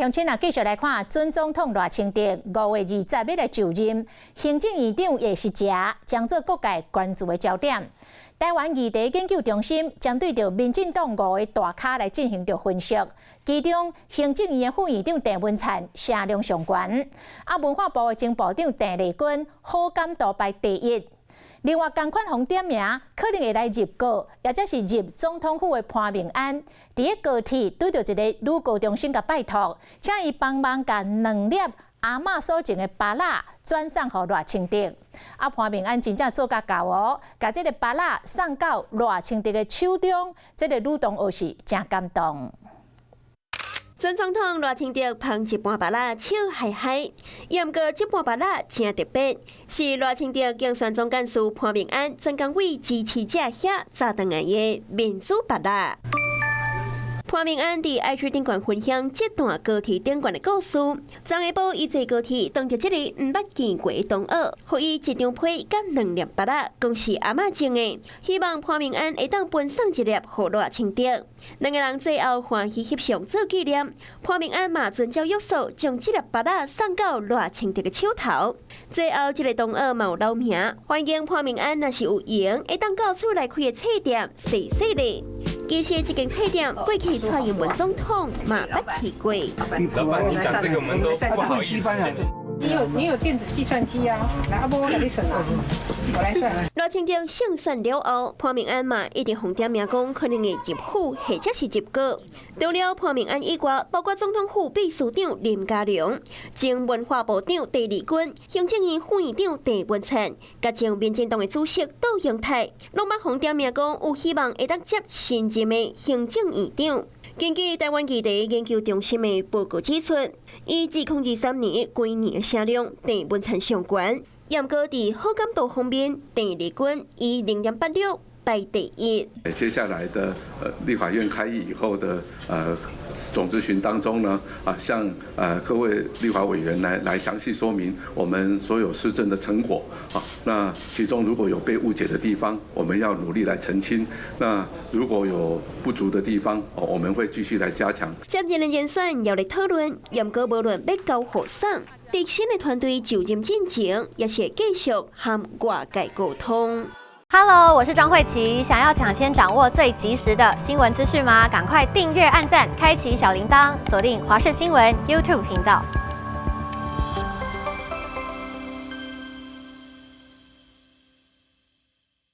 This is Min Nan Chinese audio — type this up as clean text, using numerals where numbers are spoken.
鄉親啊，繼續來看準總統賴清德5月20欲來就任，行政院長會是誰，將做各界關注的焦點。台灣議題研究中心針對著民進黨五个大咖來進行著分析，其中行政院的副院長鄭文燦聲量上懸，啊文化部的前部長鄧麗君好感度排第一。另外，仝款予點名可能會來入閣，抑者是入總統府的潘孟安，佇咧高鐵拄著一个女高中生共拜託，請伊幫忙共兩粒阿嬤所種的芭樂轉送予賴清德。啊，潘孟安真正做甲到哦，共這个芭樂送到賴清德的手中，這个女同學是誠感動。準總統賴清德捧一盤芭樂，笑嘻嘻。毋過這盤芭樂誠特別，是賴清德競選總幹事潘孟安專工為支持者遐摘轉來的民主芭樂。潘孟安佇 IG 頂懸分享這段高鐵頂懸的故事。昨下晡伊坐高鐵，當著這个毋捌見過的同學，予伊一張批佮兩粒芭樂，講是阿嬤種的，希望潘孟安會當分送一粒予賴清德。兩个人最後歡喜翕相做紀念。潘孟安嘛遵照約束，將這粒芭樂送到賴清德的手頭。最後這个同學嘛有留名，歡迎潘孟安若是有閒，會當到厝內開的冊店踅踅咧。其實這間冊店過去蔡英文總統嘛捌去過。老闆，你講這個我們都不好意思。你有電子計算機啊？來，阿波我給你算啊，我來算。賴清德勝選了後，潘孟安嘛一直予點名講可能會入府或者是入閣。除了潘孟安以外，包括總統府秘書長林佳龍、前文化部長鄧麗君、行政院副院長鄭文燦，佮前民進黨的主席杜英泰，攏捌予點名講有希望會當接新任的行政院長。根據台灣議題研究中心的報告指出，以2023年規年的聲量，鄭文燦上懸，毋過佇好感度方面，鄧麗君以0.86排第一。接下來的立法院開議以後的總質詢當中呢，啊向各位立法委員來詳細說明我們所有施政的成果啊。那其中如果有被誤解的地方，我們要努力來澄清。那如果有不足的地方，哦，我們會繼續來加強。接任的人選也咧討論，毋過無論欲交予啥，佇新的團隊就任進前，也是繼續和外界溝通。 Hello，我是莊慧琪。想要搶先掌握最及時的新聞資訊嗎？趕快訂閱、按讚、開啟小鈴鐺，鎖定華視新聞 YouTube 頻道。